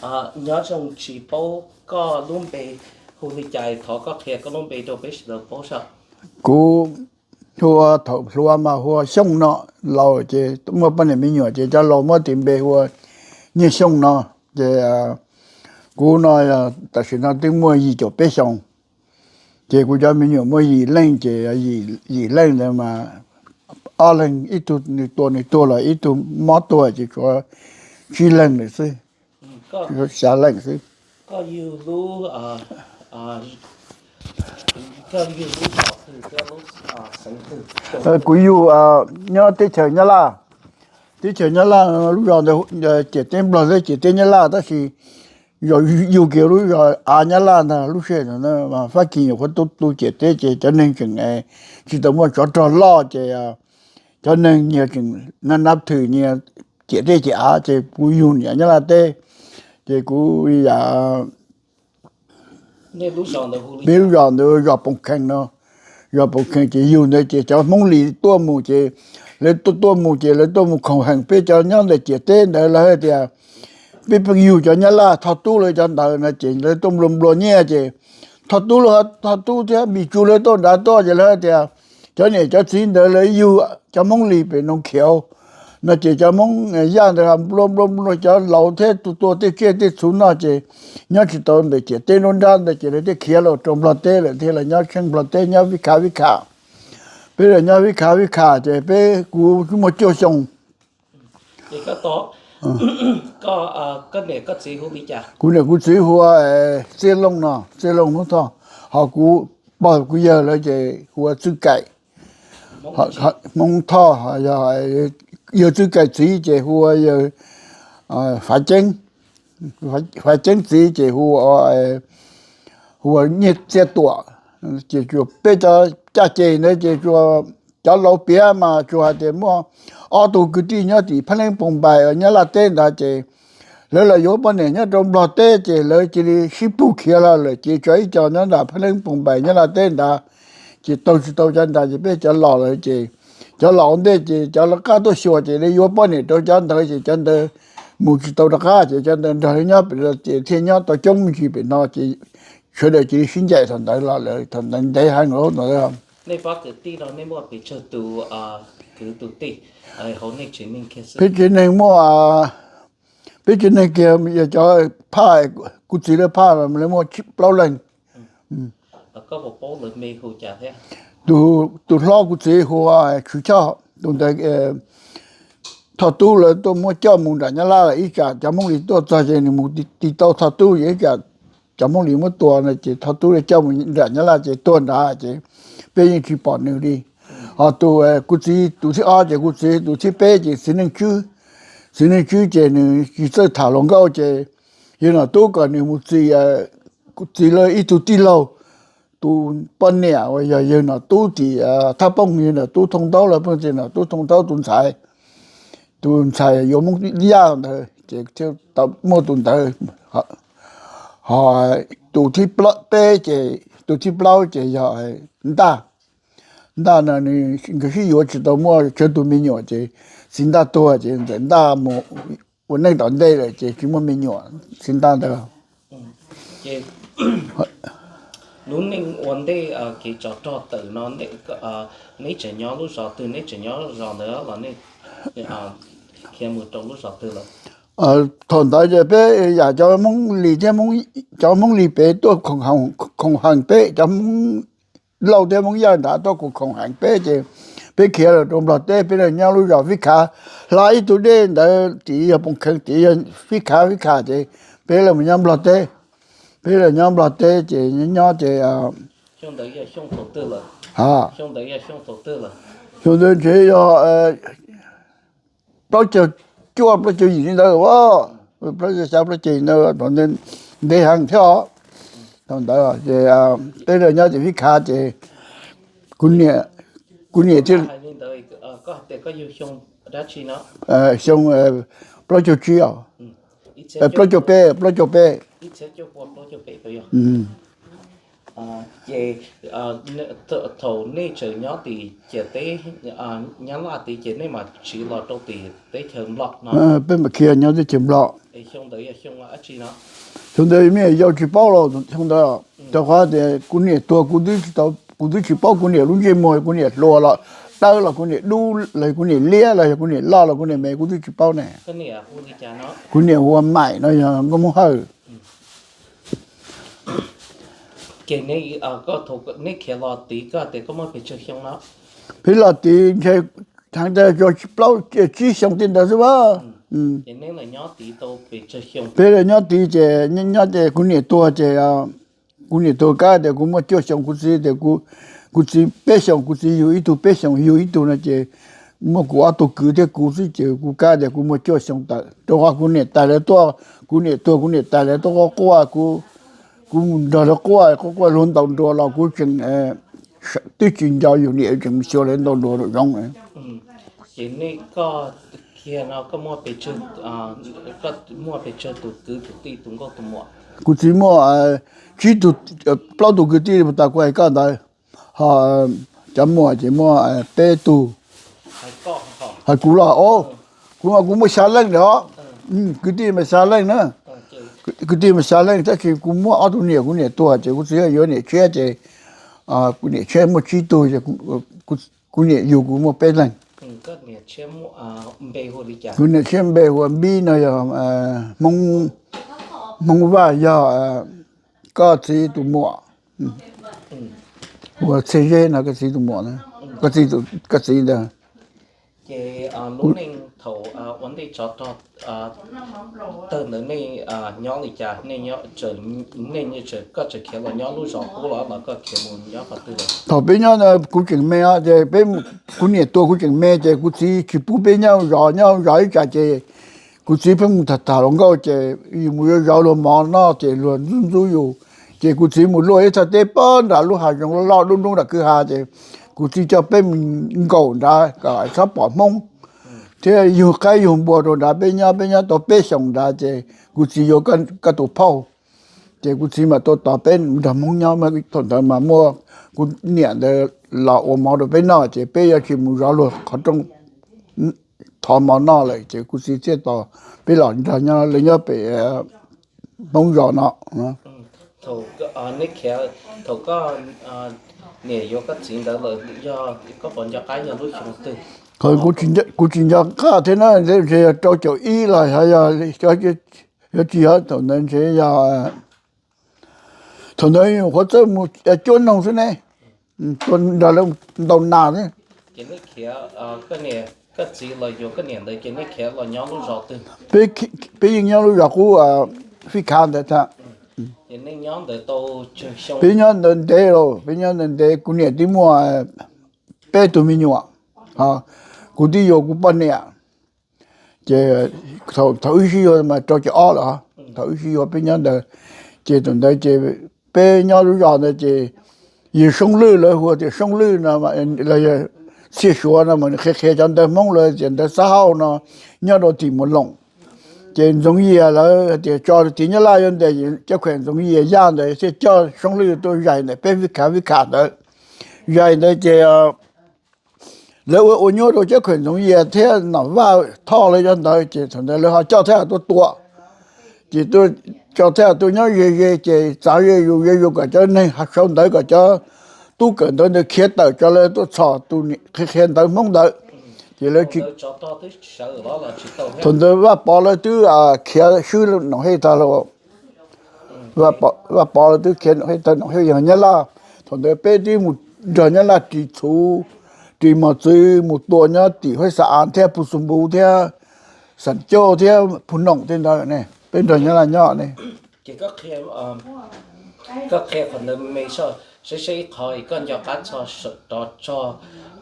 Nyob zoo, tsis paub koj lub npe hu li cas, thov koj qhia koj lub npe rau peb sawv daws paub saib. Kuv hu ua, thaum hluas mas hu ua Xyooj no, laus ces muaj poj niam me nyuam ces cov laus muab tis npe hu ua Nyiaj Xyooj no. Ces kuv no tam sim no twb muaj yim caum peb xyoos. Ces kuv cov me nyuam muaj yim leej, ces yim leej ntawd mas ob leeg, ib tug nws tua nws tuag los ib tug mob tuag, ces tshuav tsib leeg lawm xwb, xya leej xwb. Kuv yug nyob teb chaws Nyab Laj. Teb chaws Nyab Laj, lub zos ntawd ciam teb Nplog thiab ciam teb Nyab Laj, tab sis yug kiag lub zos av Nyab Laj ntag. Lub sij hawm Fab Kis nyuam qhuav tu tu ciam teb ces cov neeg tseem tsis tau muaj tsov rog loj, ces cov neeg nyias tseem nab thwm nyias ciam teb ciam av, ces kuv yug niam Nyab Laj teb, ces kuv yam peb lub zos ntawd zos Poos Khees no. Zos Poos Khees ces yug ntawd ces cov Hmoob Lis tuaj mus ces lawv tuaj tuaj mus ces lawv tuaj mus khoom heem peb cov nyob ntawm ciam teb ntawd, lawv hais tias peb pheej yug cov Nyab Laj Thoj Tub lawv cov ntawd no ces lawv tuaj nplua nplua nyiaj ces Thoj Tub, Thoj Tub thiab Npis Tsu lawv tuaj nrad tuaj ces lawv hais tias cov niam cov txiv ntawd lawv yug cov Hmoob Lis pem Noov Khiav no ces cov Hmoob Yaj ntawd nplua nplua nplua cov laus thiab tus tua tej tsiaj tej txhu noj ces nyob tsis tau ntawm ciam teb nruab nrab ntawd ces lawv thiaj khiav los rau Nplog teb lawm, thiaj los nyob tsheej Nplog teb nyob vib khav vib kham. Peb los nyob vib khav vib kham ces peb, kuv muaj cuaj xyoo. Kuv niam kuv txiv hu ua Txiaj Looj no, Txiaj Looj Hmoob Thoj, ho kuv pog kuv yawg lawv ces hu ua Txwj Kaim Hmoob Thoj, yog yawg Txwj Kaim txiv ces hu ua yawg Fav Ceeb, Fav Ceeb txiv ces hu ua Nyiaj Txiaj Tuam. Ces tsuas peb cov caj ces ntawd ces tsuas cov laus piav mas tsuas hais tias muaj ob tug kwv tij nyob tim Phab Leeb Poos Npais Nyab Laj teb ntawd ces lawv los yuav poj niam nyob rau Nplog teb ces lawv cia li sib pug khiav los lawm ces tshuav ib co nyob nram Phab Leeb Poos Npais Nyab Laj teb ntawd. Ces taug tsis tau cov ntawd ces peb cov laus lawm ces cov laus ua ntej ces cov lawv qab tuaj xyuas ces lawv yuav poj niam rau cov ntawd ces cov ntawd mus tsis tau rov qab ces cov ntawd nrog lawv nyob pem no ces thiaj nyob tau coob me ntsis pem no ces sawv daws cia li sib ncaim thaum ntawd los lawm, thaum ntawd ntev heev lawm no. Peb tsev neeg muaj, peb tsev neeg kiag yog cov phaj, kuv txiv lawv phaj lawv muaj plaub leeg. Tus hlob kuv txiv hu ua Tshwm Choj, tus ntawd Thoj Tub lawv tuaj muab coj mus nram Nyab Laj lawm ib tsam cov Hmoob Lis tuaj txog ces nws mus tiv tau Thoj Tub ces ib tsam cov Hmoob Lis muab tua no ces Thoj Tub lawv coj mus nram Nyab Laj ces tuag nrad ces peb yeej tsis pom nws li. Ho tus kuv txiv tus thib ob ces kuv txiv tus thib peb ces txiv Neej Tswb. Txiv Neej Tswb ces nws tsis txawj tham hluas nkauj ces yawg Nom Tub kom nws mus txis, kuv txiv lawv ib tug tij laug, tus poj niam uas yog yawg Nom Tub tim Thaj Pooj, yawg Nom Tub Thoo Ntaub lawv pheej tias Nom Tub Thoo Ntaub tus ntxhais, tus ntxhais yuav Hmoob Yaj ntawd ces thiaj tau muaj tus ntawd. Ho tus thib peb ces, tus thib plaub ces yog Ntaj. Ntaj no nws nkawd sib yuav tsis tau muaj tsawg tus me nyuam ces txiv Ntaj tuag ces ntxawm Ntaj mus ua neej tom ntej lawm ces tsis muaj me nyuam txiv Ntaj ntawd. Lub neej ua ntej kev tsov rog tawm no, neb tseem nyob lub zos twg, neb tseem nyob zos ntawd los nej khiav mus rau lub zos twg lawm? Thaum ntawd ces peb yam cov Hmoob Lis thiab, cov Hmoob Lis pem tuaj khoom heem peb, cov Hmoob Lauj thiab Hmoob Yawg nrad tuaj khoom heem peb ces peb khiav los rau Nplog teb, peb los nyob lub zos Fib Khav, hla ib tug dej ntawd tim yog Poos Khees tim yog Fib Khav, Fib Khav ces peb los nyob Nplog teb. Peb los nyob Nplog teb ces nyob ces xyoo ntawd ntshe yog plaub caug cuaj plaub caug yim li ntawd, plaub caug xya plaub caug yim ntawd, ntev heev thiab os. Thaum ntawd ces peb los nyob tim Fib Khav ces kuv niam thiaj xyoo plaub caug tsib os, plaub caug peb, plaub caug peb. Ces thaum nej tseem nyob tim ciam teb Nyab Laj tid ces nej mam tsiv los rau tim teb chaws Nplog no. Peb mam khiav nyob teb chaws Nplog. Xyoo ntawd me yau tsis paub los xyoo ntawd, rau qhov tias kuv niam tuag kuv twb tsis tau, kuv twb tsis paub kuv niam lub ntsej muag, kuv niam hluas los dawb los kuv niam dub los kuv niam liab los yog kuv niam loj los kuv niam me kuv twb tsis paub ne. Kuv niam hu ua Maim no yog nkauj Hmoob Hawj. Ces nej khiav los tid koj tias koj muaj pes tsawg xyoo no? Peb los tid ntshe heev tas plaub tsib xyoo tej ntawd xwb as. Peb nyob tid ces nyob ces kuv niam tuag ces kuv niam tuag kab tias kuv muaj cuaj xyoo, kuv txiv tias kuv txiv peb xyoos, kuv txiv yug ib tug peb xyoos yug ib tug no ces muaj kuv ob tug kwv thiab kuv xwb ces kuv kab tias kuv muaj cuaj xyoo tawm rau qhov kuv niam tais lawv tuaj, kuv niam tuag kuv niam tais lawv tuaj quaj quaj, kuv mus nrog lawv quaj quaj quaj luag ntaus nruas los kuv tseem twb tsis nco yus niam tseem mus xyuas lawv ntaus nruas rau zoov. Ces nej, koj muaj pes tsawg tus kwv tus tij tus nkauj tus muam? Kuv txiv muaj tsib tug, plaub tug kwv tij tas kuv hais koj ntawd, ho cov muam ces muaj peb tug. Hais kuv los, kuv, kuv muaj xya leej ntawd, kwv tij mas xya leej na. Kwv tij mas xya leej tab sis kuv muab ob tug niam, kuv niam tuag ces kuv txiv yuav niam tshiab ces kuv niam tshiab muaj tsib tug, kuv niam yug kuv muaj peb leeg. Kuv niam tshiab npe hu ua Npib no yog Hmoob Vaj yog koj txiv tus muam, ua Txhiaj Zeb no koj txiv tus muam, koj txiv ntawd. Ces lub neej thaum ua ntej tsov rog tawg ntawd nej nyob li cas? Nej, koj tseem khiav los nyob lub zos qub los los koj khiav mus nyob qhov twg? Thaum peb nyob, kuv tseem me ces peb, kuv niam tuag kuv tseem me ces kuv txiv tsis pub peb nyob zos, nyob zos ib tsam ces kuv txiv pheej mus tham tham hluas nkauj ces yus mus yuav zov luag mov noj ces luag ntxub ntxub yus. Ces kuv txiv mus luaj ib txoj teb pem nram lub hav zoov loj loj dub dub nram kwj ha ces kuv txiv coj peb mus nkaum nrad kom txhob pom Hmoob thiab yug qaib yug npua rau nrad. Peb nyob, peb nyob tau peb xyoos nrad ces kuv txiv yuav koj tus phauj, ces kuv txiv mam tuaj tos peb nrog Hmoob nyob. Thaum ntawd mas muaj kuv niam ntawd los ua mov rau peb noj ces peb yuav tsis mus zov luag qhov rooj thov mov noj lawm ces kuv txiv thiaj tos peb los nrog nyob, los nyob pem Hmoob zos no. Thaum koj niam yuav koj txiv ntawd lawm, koj puas nco qab yog lub xyoo twg? Kuv tsis nco qab thiab na, ntshe yog rau caum ib los yog, yog tsis yog thaum ntawd ntshe yog, thaum ntawd qhuav txawj mus cuab noog xwb ne, nrog lawv ntaus nas xwb. Ces nej khiav, koj txiv los yuav koj niam ntawd ces nej khiav los nyob lub zos twg? Peb yeej nyob lub zos qub Fij Khav ntawd thiab. Peb nyob ntawd ntev los, peb nyob ntawd ntev, kuv niam twb muaj peb tug me nyuam, kuv twb yuav kuv poj niam. Ces thaum wb sib yuav mas rau caum ob lawm, thaum wb sib yuav peb nyob ntawd, ces thaum ntawd ces peb nyob lub zos ntawd ces yawg Soob Lwj, lawv hu tias Soob Lwj no, los yog Txhiaj Suav no mas nws qhia qhia cov ntawv Hmoob, lawv tias ntawv Xab Hauj no, nyob rau tim Mus Loos. Ces Ntxoov Yias lawv tias tso tim Nyab Laj yuav ntes, cov khuem Ntxoov Yias Yaj ntawd thiaj coj Soob Lwj tuaj zais ntawm peb Fij Khav, Fij Khav ntawd. Zais ntawd ces lawv ua ua nyuaj rau cov khuem Ntxoov Yias thiab Nom Vaj Thoj lawv cov ntawd ces thaum ntawd lawv ho coj thab ham tuaj tua. Ces tuaj, coj thab ham tuaj nyob ze ze ces txav ze zus ze zus kom cov neeg sau ntawv kom cov tub kawm ntawv ntawd khiav tawm tso lawv tuaj txhom tus qhia qhia ntawv Hmoob ntawd. Ces lawv tsis, thaum ntawd Vaj Pov lawv twb khiav swb Noom Hej tag lawm. Vaj Pov lawv twb khiav Noom Hej tag, Noom Hej yog Nyab Laj. Thaum ntawd peb twb mus nrog Nyab Laj ris txhuv, ris mos txwv, mus tua nyob tim Huab Xa Av thiab Phu Xu Npu thiab Xam Cauj thiab Phu Noom tej ntawd ne, peb nrog Nyab Laj nyob ne. Ces koj qhia qhov ntawd me seb seb ib qho koj nco qab txog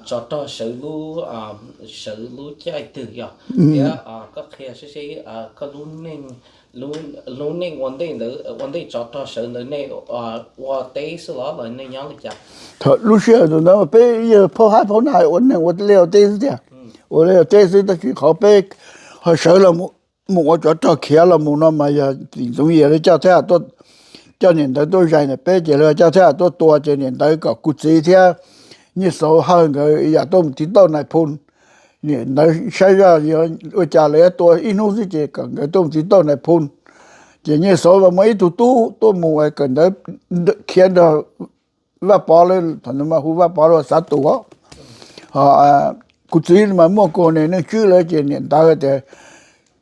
tsov rog sawv lub, sawv lub caij twg yog, thiab koj qhia seb seb koj lub neej ua ntej ntawd, ua ntej tsov rog sawv ntawd nej ua teb xwb los los nej nyob li cas? Thaum lub sij hawm ntawd peb yawg phaub hab phaub na ua neeg ua liaj ua teb xwb tiag, ua liaj ua teb xwb tab sis qhov peb ho sawv los mus ua tsov rog khiav los mus no mas yog tim Ntxoov Yias lawv coj thab ham tuaj coj niam ntawv tuaj zais ntawm peb ces lawv coj thiab tuaj tua ces niam ntawv kom kuv txiv thiab Nyiaj Xauv Hawj nkawd yam tuaj mus tiv tauj Nais Phoo. Niam ntawv saib zoj yuav ua cas lawv yuav tua ib hnub xwb ces kom nkawd tuaj mus tiv tauj Nais Phoo. Ces Nyiaj Xauv mas muaj ib tug tub tuaj mus kom ntawd khiav nrog Vaj Pov, thaum ntawd mas hu Vaj Pov los Xav Tus. Ho kuv txiv mas muaj kuv niam Neej Tswb lawv ces niam ntawv tias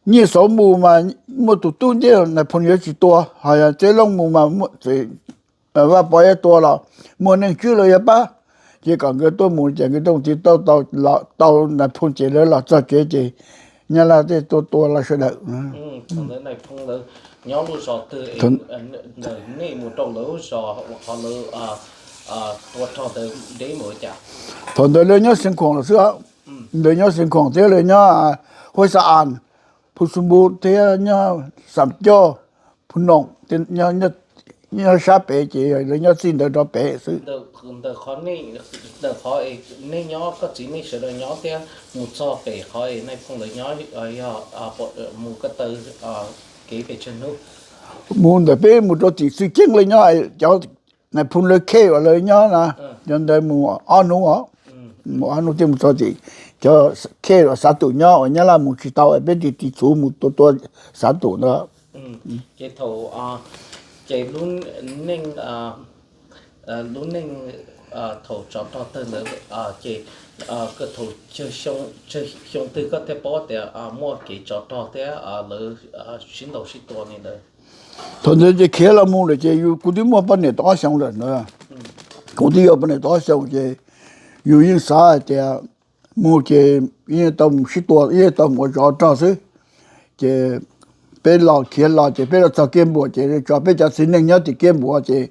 Nyiaj Xauv mus mas muaj tus tub ntiab Nais Phoo yuav tsis tua, ho yog Txhiaj Looj mus mas Vaj Pov yuav tua los muaj Neej Tswb lawv yuav pab. Ces kom nkawd tuaj mus ces nkawd tuaj mus tiv tauj tau Nais Phoo ces lawv los txog tsev ces Nyab Laj tej tuaj tua lawv sawv daws. Thaum ntawd lawv nyob Xeev Khuam los xwb, ntawd nyob Xeev Khuam thiab lawv nyob Huab Xa As, Phu Xu Npu thiab nyob Xam Coj, Phu Noom, nyob sab pem ces lawv nyob txij ntawd rov pem xwb. Ntawm qhov nej nyob, koj txiv nej sawv daws nyob thiab mus txog pem qhov Nais Phoo lawv nyob yog mus ko taw kev pes tsawg hnub? Mus ntawm peb mus rau tim Xwm Ceeb lawv nyob, cov Nais Phoo lawv khej uas lawv nyob na, cov ntawd mus ob hnub os. Mus ob hnub thiaj mus txog tim cov khej uas Xav Tus nyob uas Nyab Laj mus tsis tau, peb tiv tiv txhuv mus tua tua Xav Tus ntawd. Ces thaum, ces lub neej, lub neej thaum tsov rog tawg ntawd, ces thaum xyoo twg koj thiaj paub tias muaj kev tsov rog thiab lawv sib ntaus sib tua li ntawd? Thaum ntawd ces khiav los mus lawm ces yus, kuv twb muaj poj niam tau ob xyoos lawm na. Kuv twb yuav poj niam tau ob xyoos ces yus yeej xav hais tias mus ces yeej tau mus sib tua, yeej tau mus ua tsov rog xwb. Ces peb los khiav los ces peb los txog Kiab Npuas ces tso peb cov txiv neej nyob tim Kiab Npuas ces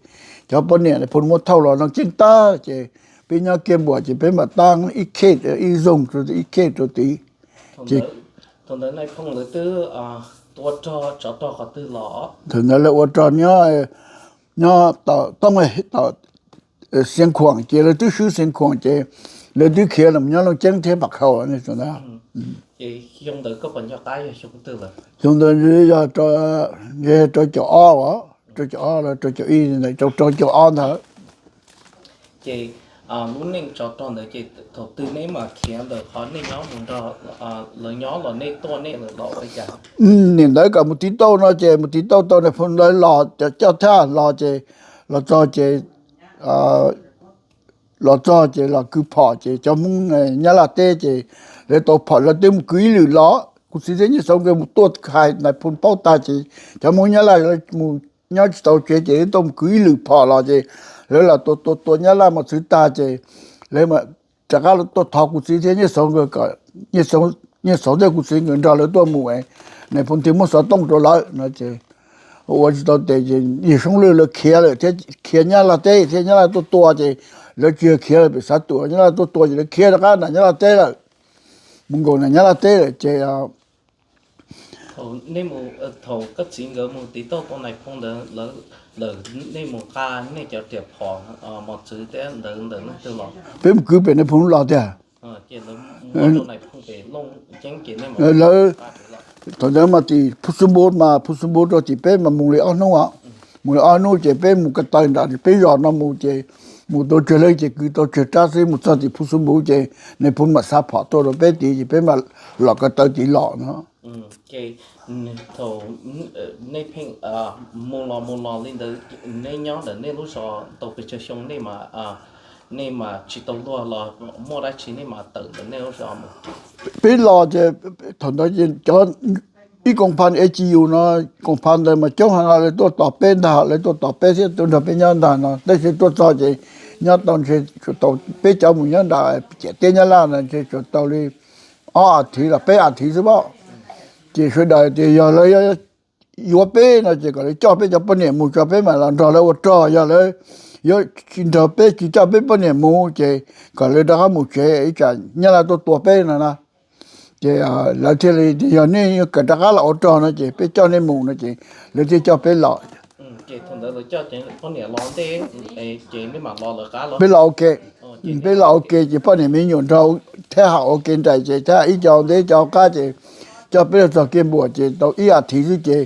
cov poj niam Nais Phoo muab thauj los no ceeb tag ces peb nyob Kiab Npuas ces peb mam tab ib khej ib zoog rau ib khej rau tid. Ces thaum ntawd Nais Phoo lawv twb tua rog tsov rog qhov twg los? Thaum ntawd lawv ua rog nyob, nyob tom Xeev Khuam ces lawv twb swb Xeev Khuam ces lawv twb khiav los nyob Looj Ceeb thiab Pam Khau. Ces xyoo ntawd koj puas nco qab yog xyoo twg lawm? Xyoo ntawd yog rau caum ob, rau caum ob los rau caum ib ntawd, rau rau caum ob ntawd. Ces lub neej tsov rog ntawd ces thaum twg neb mam khiav ntawm qhov nej nyob mus nrog lawv nyob los nej tuaj nej lawv los ua li cas? Nim ntawd kom mus tiv tauj no ces mus tiv tauj tau Nais Phoo lawv los coj thaj los ces los txog ces los txog ces los kwv phom ces cov Hmoob Nyab Laj teb ces lawv tau phom lawv twb mus kwv ib lwm los. Kuv txiv thiab Nyiaj Xauv nkawd mus tuaj hais Nais Phoo paub tag ces cov Hmoob Nyab Laj mus nyob tsis tau tsev ces lawv tau mus kwv ib lwm phom los ces lawv los tua tua tua Nyab Laj mos txwv tag ces lawv rov qab tuaj thov kuv txiv thiab Nyiaj Xauv nkawd kom Nyiaj Xauv thiab kuv txiv nkawd nrog lawv tuaj mus, Nais Phoo thiaj muab xov tooj rau lawv no ces ua tsis tau tes ces yawg Soob Lwj lawv khiav lawm thiab khiav Nyab Laj teb thiab Nyab Laj tuaj tua ces lawv tsis yog khiav lawm pem Xav Tus, Nyab Laj tuaj tua ces lawv khiav rov qab nram Nyab Laj teb lawm, mus nkaum nram Nyab Laj teb lawm ces thaum koj txiv nkawd mus tiv tauj tau Nais Phoo ntawd lawm, nej mus nqa nej cov riam phom mos txwv thiab ntawd ntawm leej twg los? Peb mus kwv pem Nais Phoo los tiag. Lawv, thaum ntawd mas tim Phu Xu Npu mas Phu Xu Npu rau tim peb mas mus li ob hnub, mus li ob hnub ces peb mus ko taw nram peb zos no mus ces mus tau tsawg leej ces kwv tau tsawg rab xwb, mus txog tim Phu Xu Npu ces Nais Phoo mam xa phom tuaj rau peb tid ces peb mam los ko taw tid los no. Thaum nej pheej mus los mus los li ntawd, nej nyob ntawm nej lub zos tau pes tsawg xyoo nej mas, nej mas tsis tau luag los muaj dab tsi nej mas tawm ntawm nej lub zos mus? Peb los ces thaum ntawd ces cov ib koom pha E G U no, koom pha ntawd mas coob heev no lawv tuaj tos peb ntag, lawv tuaj tos peb thiab tuaj nrog peb nyob ntag no, tab sis tuaj txog ces nyob tau ntshe tau peb cov mus nyob nram ciam teb Nyab Laj no ntshe tsuas tau li ob as thiv los peb as thiv xwb pab. Ces sawv daws tias yog lawv yuav peb no ces kom lawv coj peb cov poj niam mus tso peb mam los nrog lawv ua rog, yog lawv yuav tsis nrog peb tsis coj peb poj niam mus ces kom lawv rov qab mus tsev ib tsam Nyab Laj tuaj tua peb no na. Ces lawv thiaj li tias yog nej yuav kom rov qab los ua rog no ces peb coj nej mus no ces lawv thiaj coj peb los. Peb los ua ke, peb los ua ke ces poj niam me nyuam nrog thiab hauv ua ke nraim ces thiab ib co ntev co qab ces coj peb los txog kiag npuas ces tau ib as thiv xwb ces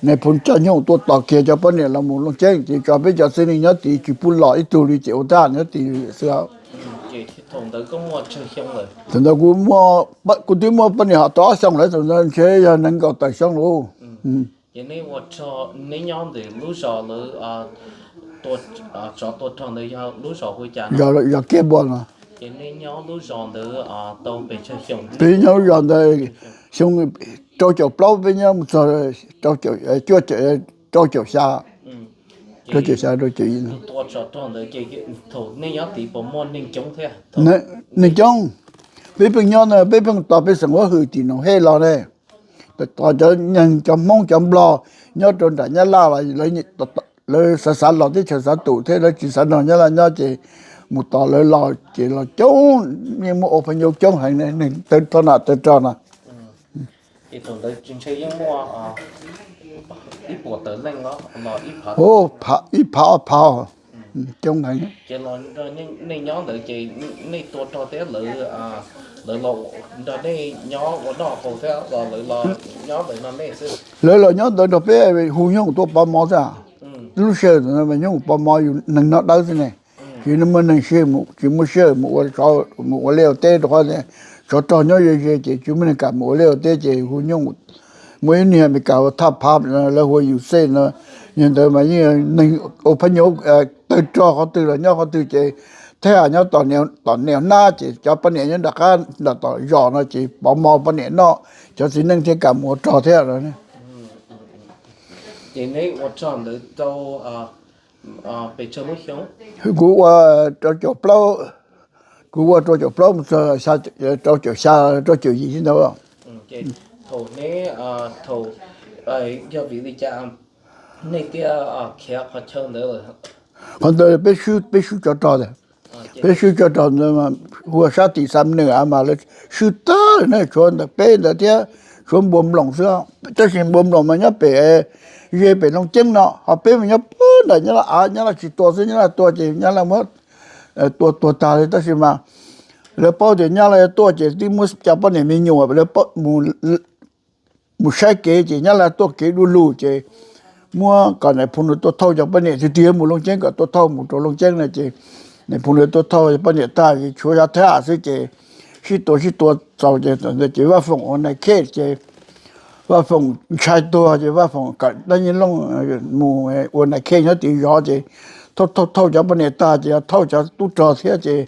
Nais phoo cov nyoob tuaj tos kiag cov poj niam los mus Looj Ceeb ces tso peb cov txiv neej nyob tid tsis pub los ib tug li ces ua thaj nyob tid xwb. Thaum ntawd kuv, kuv twb muaj poj niam ho tau ob xyoos lawm, thaum ntawd ntshe yog nees nkaum tawm xyoo lauj. Yog kiag npua no. Peb nyob lub zos ntawd xyoo rau caum plaub peb nyob mus txog cuaj, rau caum xya, rau caum xya rau caum yim. Neeg coob, peb pheej nyob na, peb pheej tos pej xeem huab hwm tim Noom Hej los ne, tos cov neeg cov Hmoob cov Nplog nyob rau nram Nyab Laj los lawv xav xav los teb chaws xav tus thiab lawv tsis xav nrog Nyab Laj nyob ces mus tos lawv los ces los coob, yeej muaj ua pha nyuv coob heev ne, neeg tawg rog na, tawg rog na. Ib phav ob phav, coob heev. Lawv los nyob ntawd nrog peb, hu nyooj tuaj pov mov xwb. Lub sij hawm ntawd mas nyooj pov mov yus neeg noj dawb xwb ne. Tsis muaj neeg sij hawm, tsis muaj sij hawm mus ua, mus ua liaj ua teb rau qhov tsov rog nyob ze ze ces tsis muaj neeg kam mus ua liaj ua teb ces hu nyooj. Muaj ib niag Amelikas ua thaj phav, lawv hu ua Yus Xej no, niag ntawd mas yeej neeg ua pha nyuv, tawg rog qhov twg los nyob qhov twg ces thab ham nyob tom niam nab ces cov poj niam nyob nram qab nram tom zos no ces pov mov poj niam noj, cov txiv neej thiaj kam mus ua rog thiab. Kuv ua rau caum plaub, kuv ua rau caum plaub mus txog rau caum xya, rau caum yim ntawd. Qhov ntawd peb swb, peb swb tsov rog ntag. Peb swb tsov rog ntawd hu ua sab tim Xam Nws mas lawv swb tag na, tshuav ntawm peb ntawd thiab tshuav Npua Nploos xwb. Tab sis Npua Nploos mas nyob pem, ze pem Looj Ceeb no, ho peb mas nyob puag nram Nyab Laj av, Nyab Laj tsis tua xwb, Nyab Laj tua ces Nyab Laj muab tua tuag tag li. Tab sis mas lawv paub tias Nyab Laj tuaj ces twb muab cov poj niam me nyuam lawv mus saib kev ces Nyab Laj tuaj kev du lug ces muab kom nais phoo nws tuaj thauj cov poj niam tiag tiag mus Looj Ceeb, kom tuaj thauj mus rau Looj Ceeb no ces nais phoo nws tuaj thauj poj niam tag ces tshuav cov thab ham xwb ces sib tua sib tua txaus ces thaum ntawd ces Vaj Foom ua nais khej ces Vaj Foom ntshai tuag ces Vaj Foom kom Dab Nyiaj Looj mus ua nais khej nyob tim zos ces thauj thauj cov poj niam tag ces yog thauj cov tub rog thiab ces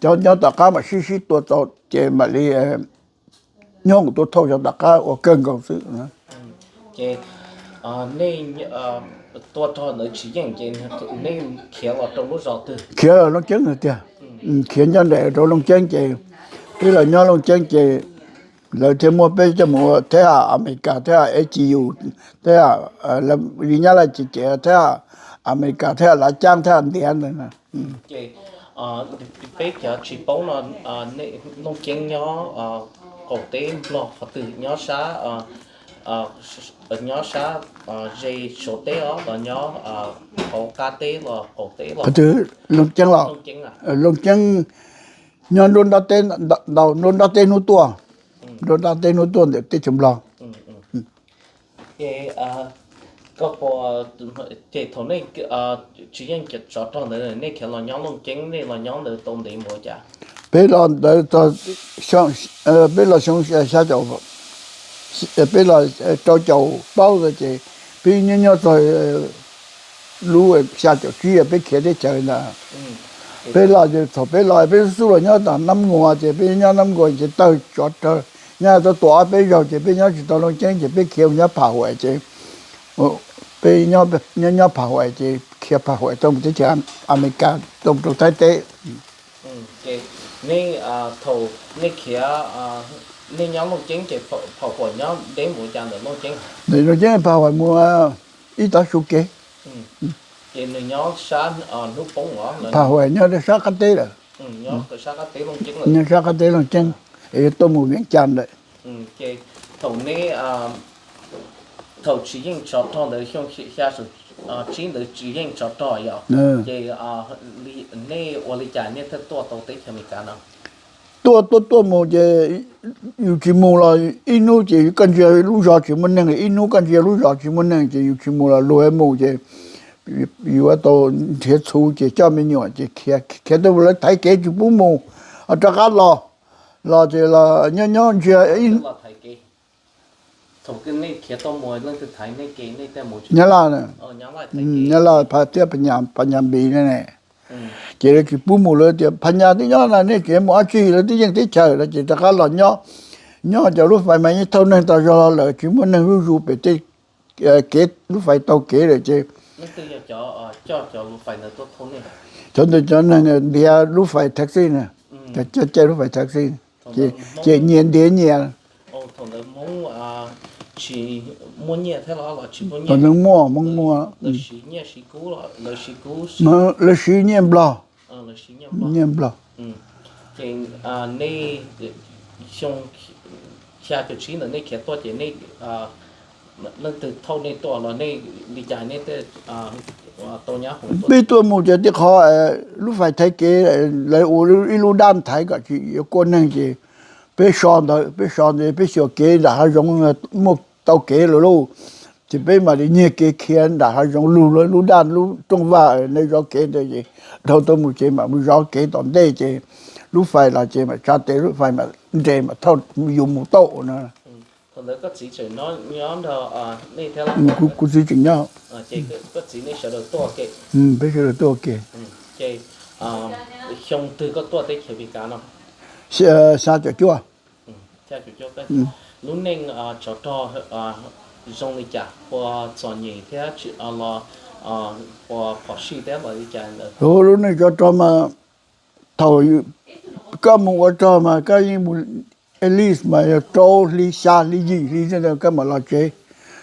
cov nyob tom qab mam sib sib tua txaus ces mam li nyob mus tuaj thauj cov tom qab ua kawg nkaus xwb. Khiav los Looj Ceeb tiag, khiav nyob nraim rau Looj Ceeb ces peb los nyob Looj Ceeb ces lawv thiaj muab peb coj mus ua thab ham Amelikas, thab ham E G U, thab ham li Nyab Laj ces ces thab ham Amelikas, thab ham Lav Caab, thab ham ntiav ntawd. Peb cov tsis paub no, Looj Ceeb nyob qaum teb Nplog qhov twg, nyob sab, nyob sab ze Suav teb os los nyob hauv qab teb los qaum teb los? Looj Ceeb los, Looj Ceeb nyob nruab nrab teb, ntaus nruab nrab teb hnub tuaj, nruab nrab teb hnub tuaj ntawm teb chaws Nplog. Ces thaum nej tsis yeej tsov rog ntawd nej khiav los nyob Looj Ceeb, nej los nyob ntawd tau ntev mus cas? Peb los ntawd, peb los xyoo xya caum, peb los rau caum plaub ntawd ces peb nyob nyob txog lub xya caum tsib peb khiav teb chaws ntag. Peb los ces thaum peb los peb xub los nyob tom Nab Nkuas ces peb nyob Nab Nkuas ces tawg tsov rog, nyob tau tuam ob peb zaug ces peb nyob tsis tau Looj Ceeb ces peb khiav mus nyob Pham Huam ces peb nyob nyob Pham Huam ces khiav Pham Huam tuaj mus teb chaws Amelikas tuaj mus rau Thaib teb. Nej, thaum nej khiav, nej nyob Looj Ceeb ces Pham Huam nyob deb mus cas ntawm Looj Ceeb? Ntawm Looj Ceeb Pham Huam mus ib tav su kev. Ces nws nyob sab hnub poob os, Pham Huam nyob sab qab teb lawm, nyob sab qab teb Looj Ceeb, es yuav tuaj mus Vias Cas ntawd. Ces thaum nej, thaum tsis yeej tsov rog ntawd xyoo xya caum tsib ntawd tsis yeej tsov rog yom, ces nej ua li cas nej thiaj tuaj tau teb chaws Amelikas no? Tuaj tuaj tuaj mus ces yus tsis mus los ib hnub ces koj ntsia lub zos tsis muaj neeg, ib hnub koj ntsia lub zos tsis muaj neeg ces yus tsis mus los luag mus ces yus tau nrhiav txhuv ces coj me nyuam ces khiav tuaj, lawv thaiv kev tsis pub mus, rov qab los, los ces los nyob nyob ntsia Nyab Laj, Nyab Laj thiab Phas Nyas Npis ne, ces lawv tsis pub mus, lawv tias Phas Nyas twb nyob na, nej tseem mus dab tsi, lawv twb yeej teb chaws lawm ces rov qab los nyob. Nyob cov lub fais mas yeej thauj neeg tas zog los lawm, tsis muaj neeg zuj zus pem tej kev, lub fais taug kev lawm ces cov ntawd cov neeg ntiav lub fais taxi na, cov caij lub fais taxi, ces nyias ntiav nyias. Thaum ntawd muaj, Hmoob muaj, lawv siv nyiaj Nplog, nyiaj Nplog. Peb tuaj mus ces tej qhov lub fais thaiv kev, lawv ua ib lub dab thaiv kom tsis yuav kua neeg ces peb so ntawd, peb so ntawd peb xyuas kev nram hav zoov, muaj tau kev lawm lauj, ces peb mam li nyiag kev khiav nram hav zoov lug lub dab lub rooj vag, nej zov kev ntawd ces dhau tuaj mus ces mam mus zov kev tom ntej ces lub fais los ces mam tsa tes, lub fais mam nres mam thauj yus mus tau na. Kuv txiv tseem nyob, peb sawv daws tuaj ua ke. Xyoo twg koj tuaj teb chaws Amelikas no? Xya caum cuaj. Lub neej tsov rog zoo li cas, ua txom nyem thiab los ua phom sij thiab los li cas? Lub neej tsov rog mas thaum koj mus ua rog mas koj yeej mus, at least mas yog rau hli xya hli yim hli koj mam los tsev.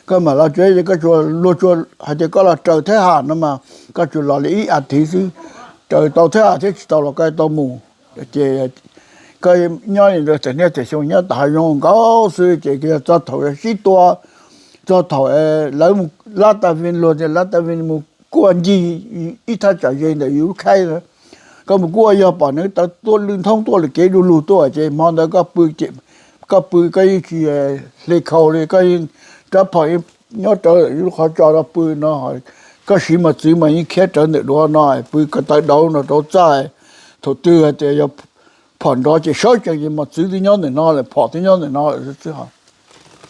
Koj mam los tsev ces koj tsuas, luag tsuas hais tias koj los raws thab ham no mas koj tsuas los li ib as thiv xwb. Raws tau thab ham thiab tsis tau los koj tau mus. Ces koj nyob li ntawd txawm niaj txawm xyoo nyob tom hav zoov nkaus xwb ces yog txog thaum yog sib tua, txog thaum lawv mus lab tas vin, luag tias lab tas vin mus kuaj ncig ib thaj tsam ze ntawm yus lub khaib, koj mus kuaj yog pom neev taw tuaj lwj nthoob tuaj lwm kev du lug tuaj ces hmo ntawd koj pw, koj pw koj yeej tsis hle khau li, koj yeej rab phom nyob rawv lub qhov tso rau pw no. Koj siv mos txwv mas yeej khiav rawv ntawm duav no, pw ko taw dauv no rau txaj. Thaum twg hais tias yog phom nrov ces sawv tsees ces mos txwv twb nyob ntawm no lawm, phom twb nyob ntawm no lawm xwb.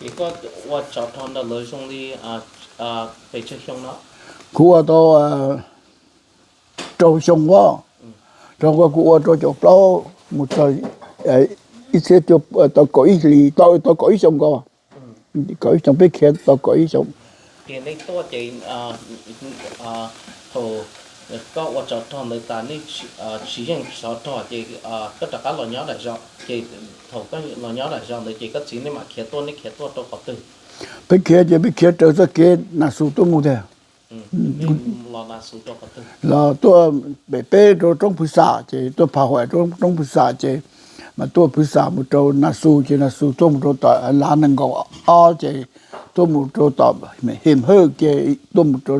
Ces koj ua tsov rog nrog lawv zoo li pes tsawg xyoo no? Kuv ua tau rau xyoo os. Rau kuv ua rau caum plaub mus txog ib txhiab cuaj, tau kaum ib hlis, tau kaum ib xyoo nkaus. Kaum ib xyoo, peb khiav tau kaum ib xyoo. Ces nej tuaj ces thaum koj ua tsov rog ntawd tas nej tsis yeej tsov rog ces koj rov qab los nyob daim zos, ces thaum koj los nyob daim zos ntawd ces koj txiv nej mam khiav tuaj, nej khiav tuaj rau qhov twg? Peb khiav ces peb khiav raws txoj kev Nas Xus tuaj mus tiag. Los tuaj pem peb rau roob Phwv Xam ces tuaj Pham Huam rau roob Phwv Xam ces mas tuaj Phwv Xam mus rau Nas Xus ces Nas Xus tuaj mus rau tom Lav nees nkaum ob ces tuaj mus rau tom Hem Hawj ces tuaj mus rau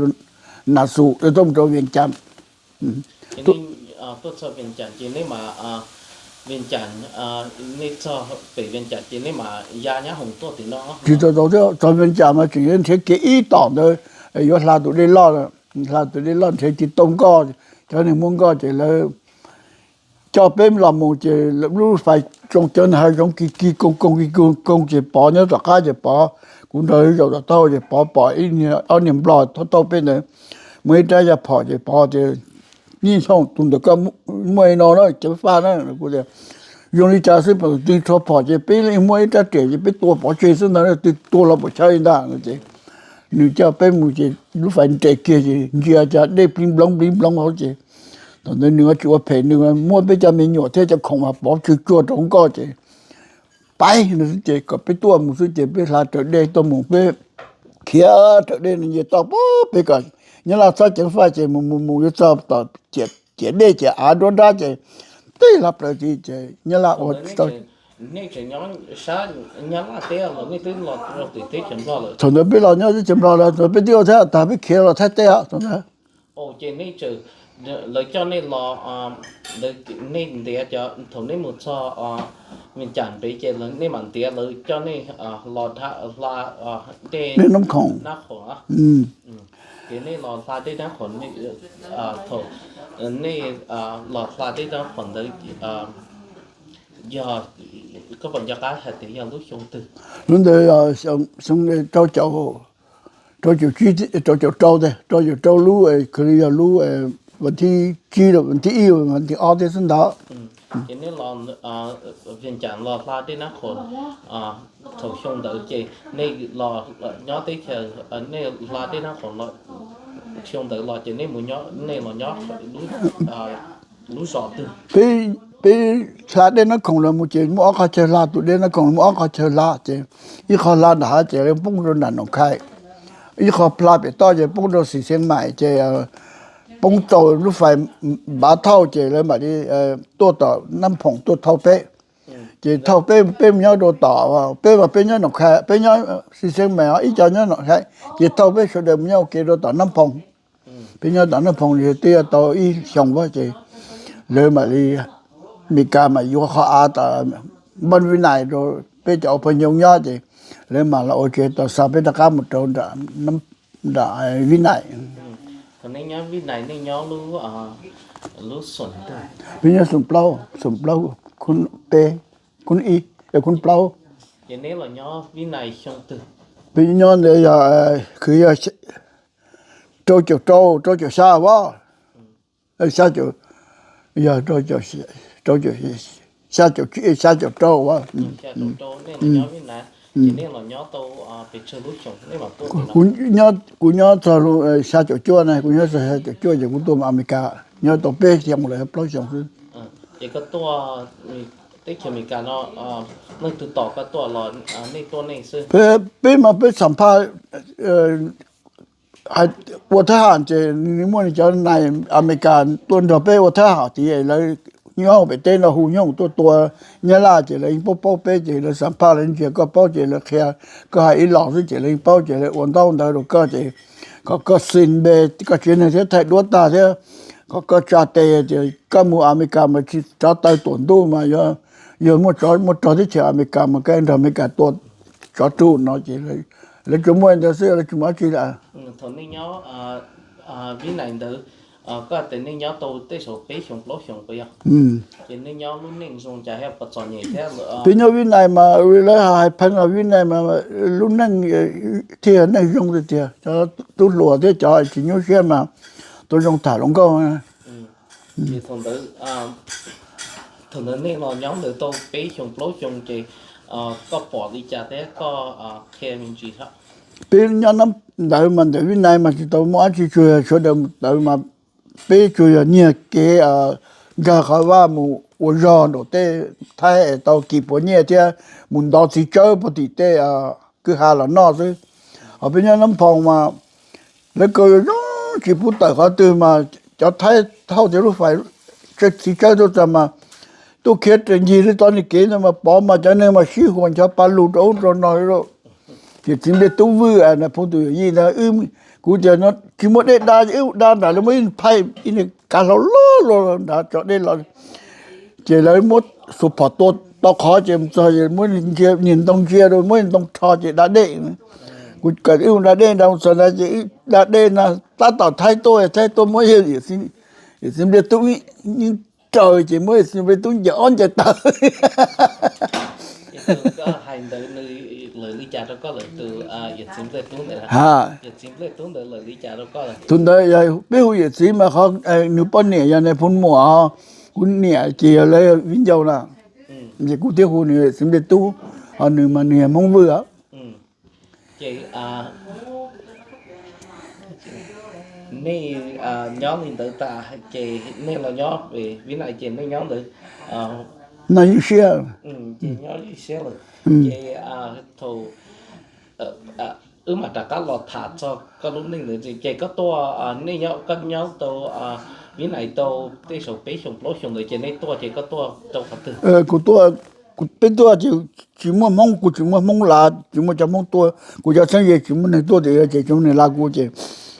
Nas Xus, tuaj mus rau Vias Cas. Tuaj txog Vias Cas ces nej mam, Vias Cas, nej txog pem Vias Cas ces nej mam ya nyab hoom tuaj tim no. Tsis tau tau thiab, txog Vias Cas mas tseem yuav nrhiav kev ib tom ntawd, yuav hla tus dej loj, hla tus dej loj nrhiav tsis tau nkoj. Cov neeg muaj nkoj ces lawv coj peb los mus ces lub fais tsoo cov hav zoov kis kis koog koog kis koog koog ces Pov nyob tom qab ces Pov, kuv nrog zaum tom taub hau ces Pov pom ib niag, ob niag nplog thauj thauj peb ntawd, muaj ib rab yaj phom ces Pov tias, Nij Xyooj, tus ntawm koj muaj li no na, ceev faj na. Kuv tias, Zoo li cas xwb, pom tus twg rho phom ces peb muaj ib rab riam ces peb tua pov tseg xwb ntag, twg tua los pom chaw li ntag no ces nws coj peb mus ces lub fais nres kiag ces ntsia cas dej plig nploov plig nploov hauv ces thaum ntawd nws tsis ua phem, nws muab peb cov me nyuam thiab cov khoom mas pov tseg tsuag rau hauv nkoj ces pais no xwb ces kom peb tuaj mus xwb ces peb hla raws dej tuaj mus, peb khiav raws dej no nce toj pem peb kom Nyab Laj txhob ceev faj ces mus mus mus yuav txog tom ciam dej ciam av nruab nrab ces tib hla plaws tid ces Nyab Laj ua tsis tau. Thaum ntawd peb los nyob teb chaws Nplog lawm, thaum ntawd peb twb ua Thaib tag peb khiav los Thaib teb thaum ntawd. Lawv coj nej los, nej ntiav cov, thaum nej mus txog Vias Cas pem ces nej mam ntiav lawv coj nej los hla dej Nab Khoom. Ces nej los hla dej Nab Khoom, thaum nej los hla dej Nab Khoom ntawd, yog, koj puas nco qab hais tias yog lub xyoo twg? Lub ntawd xyoo rau caum, rau caum tsib, rau caum rau, rau caum rau lub, yog lub vas thib tsib, vas thib ib, vas thib ob thiab xwb ntag. Ces nej los Vias Cas los hla dej Nab Khoom thaum xyoo ntawd ces nej los nyob teb chaws, nej hla dej Nab Khoom los, xyoo ntawd los ces nej mus, nej los nyob lub zos twg? Peb hla dej Nab Khoom los mus ces muaj ob qhov chaw hla, tus dej Nab Khoom muaj ob qhov chaw hla ces ib qho hla nram hav ces lawv poob rau nram Noom Khai, ib qho hla pem toj ces poob rau Xis Xees Maim ces poob tau lub fais Npav Thauj ces lawv mam li tuaj tom Nab Khoom tuaj thauj peb. Ces thauj peb, peb mus nyob rau tom, peb mas peb nyob Noom Khai, peb nyob Xis Xees Maim, ib co nyob Noom Khai, ces thauj peb sawv daws mus nyob ua ke rau tom Nab Khoom. Peb nyob tom Nab Khoom twb yuav tau ib xyoos ces lawv mam li, Mes Kas mas yuav qhov av tom Npaj Vib Nais rau peb cov ua phaw nyob ces lawv mam los ua tsev tau xa peb rov qab mus rau nram Vib Nais. Thaum nej nyob Vib Nais nej nyob lub, lub xoom twg? Peb nyob xoom plaub, xoom plaub, khub peb, khub ib, khub plaub. Ces nej los nyob Vib Nais xyoo twg? Peb nyob ntawd yog, kwv yog rau caum rau, rau caum xya as, xya caum, yog rau caum, rau caum, xya caum, xya caum rau as. Kuv nyob txog xya caum cuaj na, kuv nyob txog xya caum cuaj ces kuv tuaj mus Amelikas, nyob tau peb xyoos lawm, plaub xyoos xwb. Ces koj tuaj teb chaws Amelikas no, leej twg tos koj tuaj los nej tuaj nej xwb? Peb mas peb xam phaj ua thab ham ces nws muaj nws cov nais Amelikas tuaj nrog peb ua thab ham tid, lawv nyob hauv pem teb no hu nyooj tuaj tua Nyab Laj ces lawv yeej paub paub peb ces lawv xam phaj lawv ntsia koj paub ces lawv qhia, koj hais ib los xwb ces lawv yeej paub ces lawv ua ntaub ntawv rau koj ces kom koj xi npe, koj tsev neeg thiab thaij duab tag thiab kom koj tsa tes tias koj mus Amelikas mas tsis tsov taw tuam ntuj mas yog, yog muaj tsov muaj rog teb chaws Amelikas mas koj nrog Amelikas tua tsov rog no ces lawv tsuas muaj ntawd xwb, lawv tsis muaj dab tsi lawm. Thaum nej nyob Vib Nais ntawd, koj tias nej nyob tau tej zaum peb xyoos plaub xyoos puas yog? Ces nej nyob lub neej zoo cas thiab puas txom nyem thiab? Peb nyob Vib Nais mas lawv hais pheej los Vib Nais mas lub neej thiaj neej zoo tiag tiag, cov tub hluas thiab cov tsis nyuaj siab mas tau zoo tham hluas nkauj. Ces thaum ntawd, thaum ntawd nej los nyob ntawd tau peb xyoos plaub xyoos ces koj pom li cas thiab koj qhia me ntsis? Peb nyob ntawd mas ntawm Vib Nais mas tsis tau muaj dab tsi, tsuas yog sawv daws ntawd mas peb tsuas yog nyiag kev nkag qhov vaj mus ua zog nraum tej Thaib es tau kis puav nyiaj thiab mus ntov txiv tsawb puag tim tej kwj ha los noj xwb. Ho peb nyob Nab Phoo mas lawv kaw zoo tsis pub tawm qhov twg mas cov Thaib thauj tias lub fais txiv tsawb tuaj txog mas tuaj khiav raws ncig li txoj niag kev ntawd mas pom mas cov neeg mas sib huas nchov pa lug rau ub rau no. Ces txiv npliaj tub Vwj, Nais Phoo tus yawm yij ntawd, kuv tias tsis muaj dej da, wb da nram lawv muaj ib phaij ib niag kav hlau loj loj nrad tso dej los. Ces lawv muab xuas phom tua tau qhov ces mus txog muab niag ntoo ntsia rau, muab niag ntoo rho ces da dej. Kuv kawm wb mus da dej nrad, mus txog nrad ces da dej na, tab tom Thaib tuaj, Thaib tuaj muab yawm txiv npliaj tub yeej raws ces muab yawm txiv npliaj tub ncaws ob ncaws tawv. Ha, tus ntawd peb hu yawm txiv mas qhov nws poj niam yog Nais Phoo muam, kuv niam ces yog lawv viv ncaus na. Ces kuv thiaj hu nws yawm txiv npliaj tub, ho nws mas nws yog Hmoob Vwj os. Ces nej nyob li ntawd tas ces nej los nyob Vib Nais ces nej nyob ntawd noj ywj siab, ces nyob ywj siab lawm. Ces thaum wb mam rov qab los tham txog koj lub neej ntawd ces koj tuaj, nej nyob, koj nyob tau Vib Nais tau tej zaum peb xyoos plaub xyoos ntawd ces nej tuaj ces koj tuaj rau qhov twg? Kuv tuaj, peb tuaj ces tsis muaj Hmoob, kuv tsis muaj Hmoob lav, tsis muaj cov Hmoob tuaj, kuv cov txheeb ze tsis muaj neeg tuaj ces, ces tsis muaj neeg lav kuv ces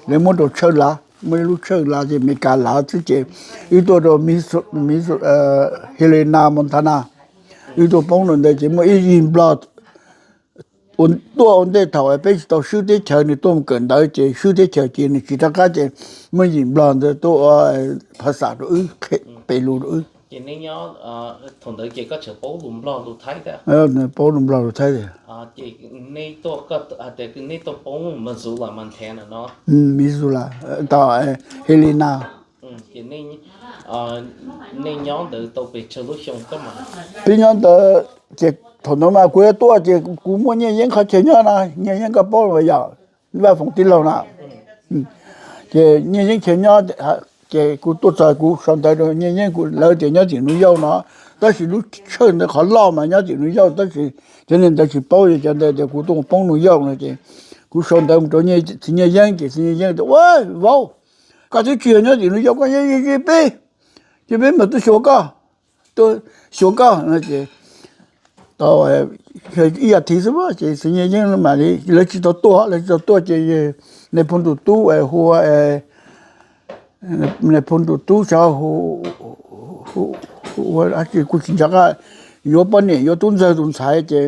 lawv muab rau Tshawj lav. muaj ib lub tshawj la ces Amelikas lav xwb ces wb tuaj rau Helena, Montana, wb tuaj poob rau ntawd ces muaj ib yim Nplog tuaj ua ntej thaum peb tsis tau swb teb chaws, nws tuaj mus kawm ntawv ces swb teb chaws ces nws tsis rov qab ces muaj yim Nplog ntawd tuaj ua phas xas rau wb, pes lus rau wb. Paub lus Nplog lus Thaib tiag. Missoula, Helena. Peb nyob ntawd ces thaum ntawd mas kuv yuav tuaj ces kuv muaj Nyiaj Yeeb qhov chaw nyob na, Nyiaj Yeeb koj paub los yog, Vaj Foom tij laug na. Ces Nyiaj Yeeb chaw nyob, ces kuv tuaj txog kuv sau ntawv rau Nyiaj Yeeb, lawv tias nyob tim New York no, tab sis lub tshawj ntawd qhov loj mas nyob tim New York, tab sis cov niag ntawd tsis paub, cov ntawd tias kuv tuaj poob New York no ces kuv sau ntawv mus rau txiv Nyiaj Yeeb ces txiv Nyiaj Yeeb tias, Ua, vauv, koj twb tsis yog nyob tim New York, koj nyob ze peb, ces peb mam tuaj xyuas koj, tuaj xyuas koj no ces tau ib yam thiv xwb ces txiv Nyiaj Yeeb mam li, lawv tsis tau tuaj, lawv tsis tau tuaj ces nais phoo tus tub hu, nais phoo tus tub xyov hu, kuv tsis nco qab, yuav poj niam yuav tub ntxawg tus ntxhais ces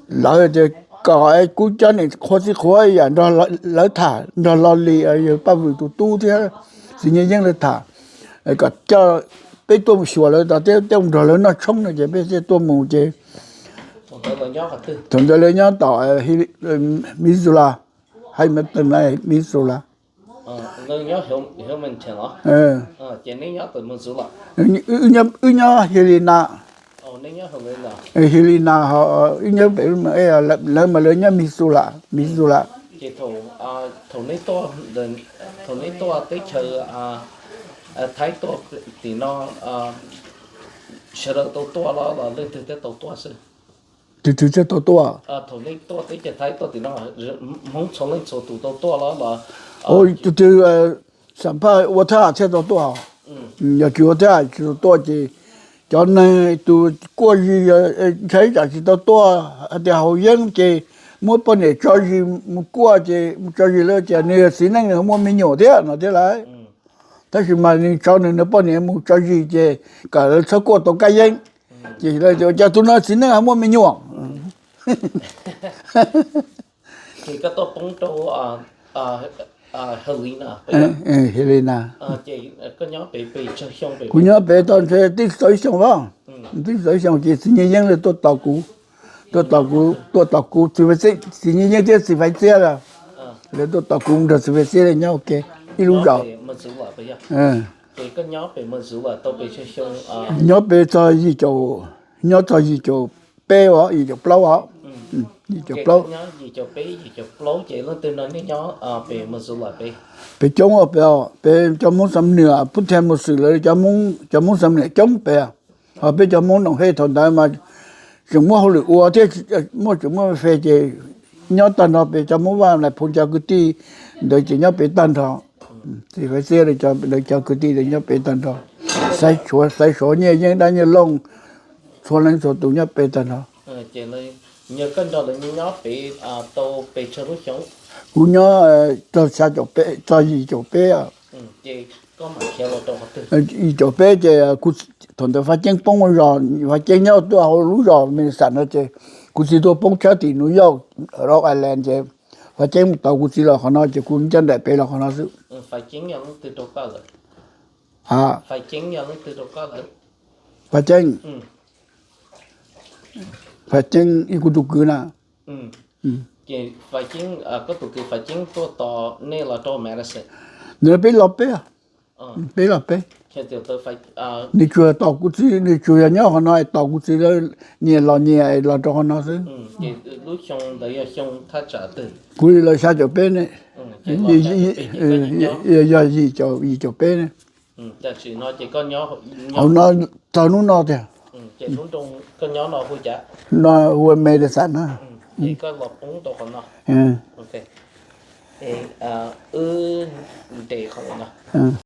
lawv tias kom kuv cov niam qhuav txiv qhuav yam nrog lawv tham nrog Lo Lis, yog Paj Vwm tus tub thiab txiv Nyiaj Yeeb lawv tham, kom coj peb tuaj mus xyuas lawv, tej nrog lawv noj tshoob no ces peb thiaj tuaj mus ces thaum ntawd lawv nyob tom Missoula, Hamilton, Missoula. Wb nyob Helena, Helena, wb nyob pem, lawv mas lawv nyob Missoula, Missoula. Thaum neb tuaj teb chaws Thaib tuaj tim no, sawv daws tau tuaj los leej twg thiaj tau tuaj xwb? Twg twg thiaj tau tuaj? Thaum neb tuaj teb chaws Thaib tuaj tim no, Hmoob txhua leej txhua tus tau tuaj los? Twg twg xam phaj ua thab ham thiaj tau tuaj. Yog tsis ua thab ham tsis tau tuaj ces cov neeg tus kuaj zis ntshai tsam tsis tau tuaj, hais tias haus yeeb ces muab poj niam tso zis mus kuaj ces mus tso zis lawm ces nws yog txiv neej nws muaj me nyuam thiab no thiab lauj. Tab sis mas nws tso nws poj niam mus tso zis ces kom lawv txhob kuaj tau kab yeeb. Ces lawv tias, Ua cas tus no txiv neej ho muaj me nyuam? Ces koj tuaj poob rau Helena, Helena. Kuv nyob pem tau twb tsis tau ib xyoos os, twb tsis tau ib xyoos ces txiv Nyiaj Yeeb lawv tuaj tos kuv, tuaj tos kuv, tuaj tos kuv, txiv Nyiaj Yeeb thiab txiv Faiv Txiab lawv, lawv tuaj tos kuv nrog txiv Faiv Txiab lawv nyob ua ke ib lub zos. Nyob pem txog yim caum, nyob txog yim caum peb os, yim caum plaub os, yim caum plaub. Peb coob os, peb cov Hmoob Xam Nuam, Phub Thia Mus Xwm lawv cov Hmoob Xam Nuam coob pem, ho peb cov Hmoob Noom Hej thaum ntawd mas tseem muaj hauj lwm ua thiab, muaj tseem muaj fe ces nyob tag nrho pem, cov Hmoob Vaj Nais Phoo cov kwv tij ntawd ces nyob pem tag nrho. Txiv Faiv Txiab lawv cov kwv tij nyob pem tag nrho, Xaiv Suav, Nyiaj Yeeb, Dab Nyiaj Looj, txhua leej txhua tus nyob pem tag nrho. Kuv nyob txog xya caum peb, txog yim caum peb, yim caum peb ces thaum ntawd Faiv Ceeb poob zos, Faiv Ceeb nyob tuaj hauv lub zos Minnesota no ces kuv txiv tuaj poob tshab tim New York, Rhode Island ces Faiv Ceeb mus tau kuv txiv los qhov no ces kuv ncaj nraim pem los qhov no xwb. Faiv Ceeb, Faiv Ceeb, ib kuv tus kwv na. Nws peb los peb, peb los peb. Nws tsuas tos kuv txiv, nws tsuas yog nyob qhov no tos kuv txiv lawv nyias los nyias los rau qhov no xwb. Kuv li los xya caum peb ne, yog yim caum peb ne. Hauv no, txog hnub no tiag. No hu Medicine na.